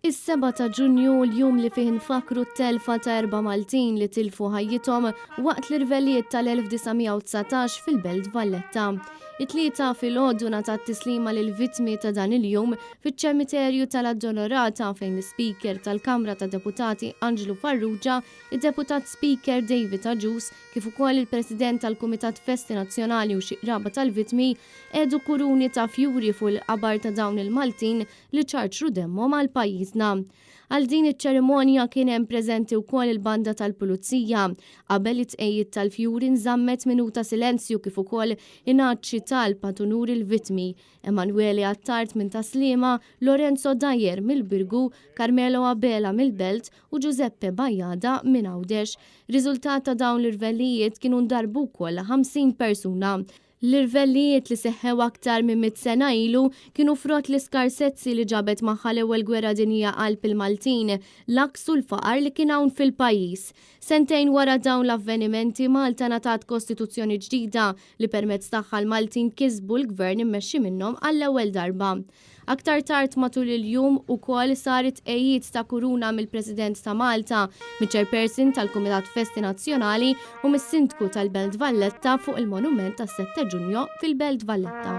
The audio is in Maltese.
Is-sebgħa ta' Ġunju hu l-jum li fih infakkru t-telfa ta' erba' Maltin li tilfu ħajjithom waqt l-irvellijiet tal-1919 fil-Belt Valletta. It-Tlieta filgħodu ngħatat tislima lill-vittmi ta' dan il-jum fiċ-ċemiterju tal-Addolorata fejn l-Ispeaker tal-Kamra tad-Deputati Anġlu Farrugia, id-Deputat Speaker David Agius kif ukoll il-President tal-Kumitat Festi Nazzjonali u xi qraba tal-vittmi qiegħdu kuruni ta' fjuri fuq il-qabar ta' dawn il-Maltin li ċarċru demmhom għal pajjiżna. Għal din iċ-ċerimonja kien hemm preżenti wkoll il-banda tal-Pulizija. Qabel it-tqegħid tal-fjuri nżammet minuta silenzju kif ukoll ingħad xi talb ad unur il-vittmi, Emanuele Attard minn Tas-Sliema, Lorenzo Dyer mill-Birgu, Carmelo Abela mill-Belt u Giuseppe Bajada minn Għawdex. Riżultat ta' dawn l-irvellijiet kienu ndarbu wkoll 50 persuna. L-irvellijiet li seħħew aktar minn mitt sena ilu kienu frott l-iskarsezzi li ġabet magħha l-Ewwel Gwerra Dinjija qalb il-Maltin, l-għaks u l-faqar li kien hawn fil-pajjiż. Sentejn wara dawn l-avvenimenti Malta ngħatat Kostituzzjoni ġdida li permezz tagħha l-Maltin kisbu l-Gvern immexxi minnhom għall-ewwel darba. Aktar tard matul il-jum ukoll sar it-tqegħid ta' kuruna mill-President ta' Malta, miċ-Chairperson tal-Kumitat Festi Nazzjonali u mis-Sindku tal-Belt Valletta fuq il-monument tas-Sette Giugno fil-Belt Valletta.